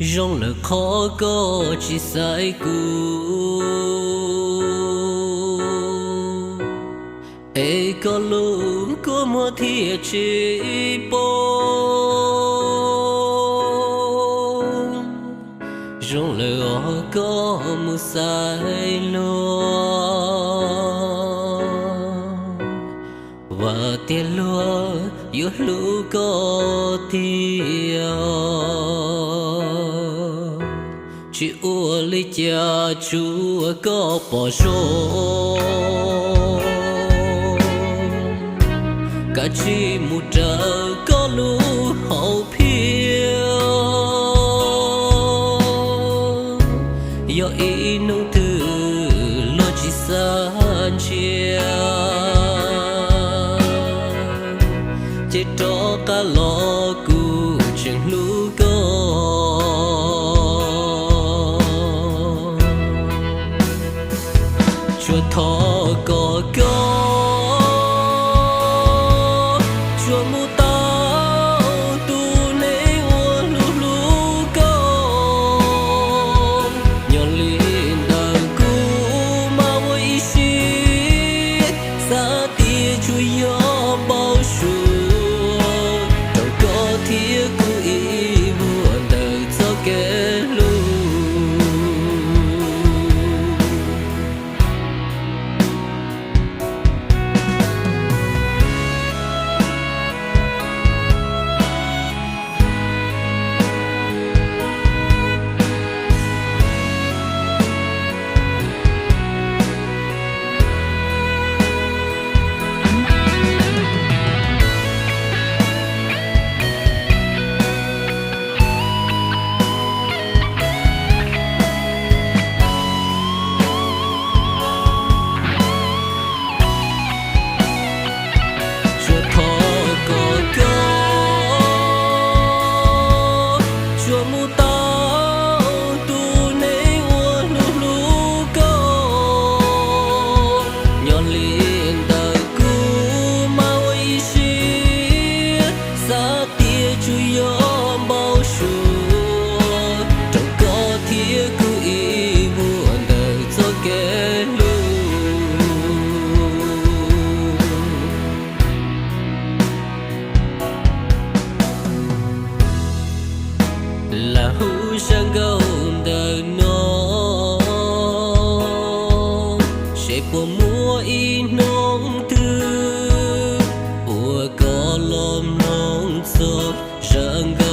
Zoo lawm qhov koj tsis xaiv kuv, es koj lub kua muag thiaj tsis poob. Zoo lawm os koj mus xaiv luag, vam tias luag yuav hlub koj tiag. Tsis ua li cas tsuav koj pom zoo, kav tsij mus raws koj lub hom phiaj. Yog ib hnub twg luag tsis xav ntsia, ces rov qab los kuv tseem hlub koj. Tsuas thov kom koj tsuas mus tau tus neeg uas hlub hlub koj. Nyob li ntawm kuv mas ua ib siab xav tias tsuas yog npau suav, rau koj thiab kuv ib vuag ntawm txoj kev hlub. Tsuas thov kom koj tsuas mus tau tus neeg uas hlub hlub koj. Nyob li ntawm kuv mas ua ib siab xav tias tsuas yog npau suav, rau koj thiab kuv ib vuag ntawm txoj kev hlub. Lam hu zaj nkauj ntawm no, seb puas muaj ib hnub twg uas koj los mloog txog zaj nkauj